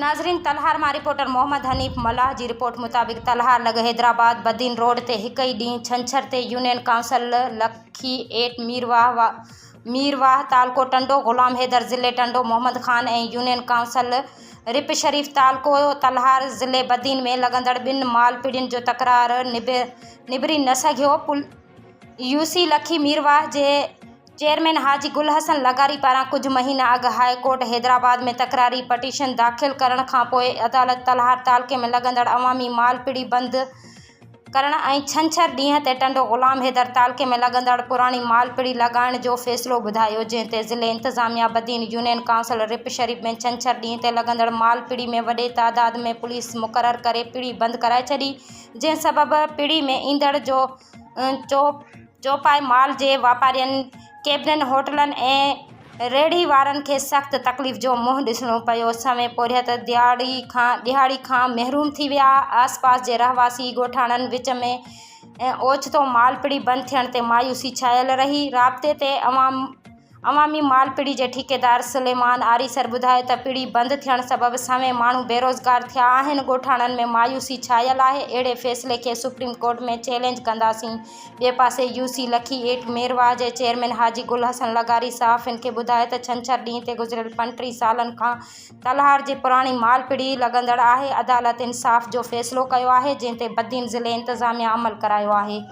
ناظرين تلهار مان رپورٽر محمد حنيف ملاح جي رپورٽ مطابق تلهار لڳ حيدرآباد بدين روڊ تي هڪ ئي ڏينهن ڇنڇر تي يونين ڪائونسل لکي ايٽ ميرواهه ميرواهه تعلقو ٽنڊو غلام حيدر ضلعي ٽنڊو محمد خان ۽ يونين ڪائونسل رپ شريف تعلقو تلهار ضلعي بدين ۾ لڳندڙ ٻن مال پڙين جو تڪرار نبري نه سگهيو يوسي لکي ميرواهه جي چيئرمين حاجي گل حسن لغاري پاران ڪجهه مهينا اڳ هاء ڪورٽ حيدرآباد ۾ تڪراري پٽيشن داخل ڪرڻ کانپوء عدالت تلهار تعلقي ۾ لڳندڙ عوامي مال پڙي بند ڪرڻ ۽ ڇنڇر ڏينهن تي ٽنڊو غلام حيدر تعلقي ۾ لڳندڙ پراڻي مال پڙي لڳائڻ جو فيصلو ٻڌايو جنهن تي ضلعي انتظاميا بدين يونين ڪائونسل رپ شريف ۾ ڇنڇر ڏينهن تي لڳندڙ مال پڙي ۾ وڏي تعداد ۾ پوليس مقرر ڪري پڙي بند ڪرائي ڇڏي جنهن سبب پڙي ۾ ايندڙ جو چوپائي مال جي واپارين، ڪيبنن، هوٽلن ۽ ريڙهي وارن کي سخت تڪليف جو منهن ڏسڻو پيو، سوين پورهيت ڏهاڙي کان محروم ٿي ويا، آس پاس جي رهواسي ڳوٺاڻن وچ ۾ اوچتو مال پڙي بند ٿيڻ تي مايوسي ڇانيل رهي، رابطي تي عوام. عوامي مال پڙي جي ٺيڪيدار سليمان آريسر ٻڌايو ته پڙي بند ٿيڻ سبب سوين ماڻهو بيروزگار ٿيا آهن، ڳوٺاڻن ۾ مايوسي ڇانيل آهي، اهڙي فيصلي کي سپريم ڪورٽ ۾ چئلينج ڪنداسين. ٻئي پاسي يو سي لکي ايٽ ميرواهه جي چيئرمين حاجي گل حسن لغاري صحافين کي ٻڌايو ته ڇنڇر ڏينهن تي گذريل 35 سالن کان تلهار جي پراڻي مال پڙي لڳندڙ آهي، عدالت انصاف جو فيصلو ڪيو آهي، جنهن تي بدين ضلعي انتظاميا عمل ڪرايو آهي.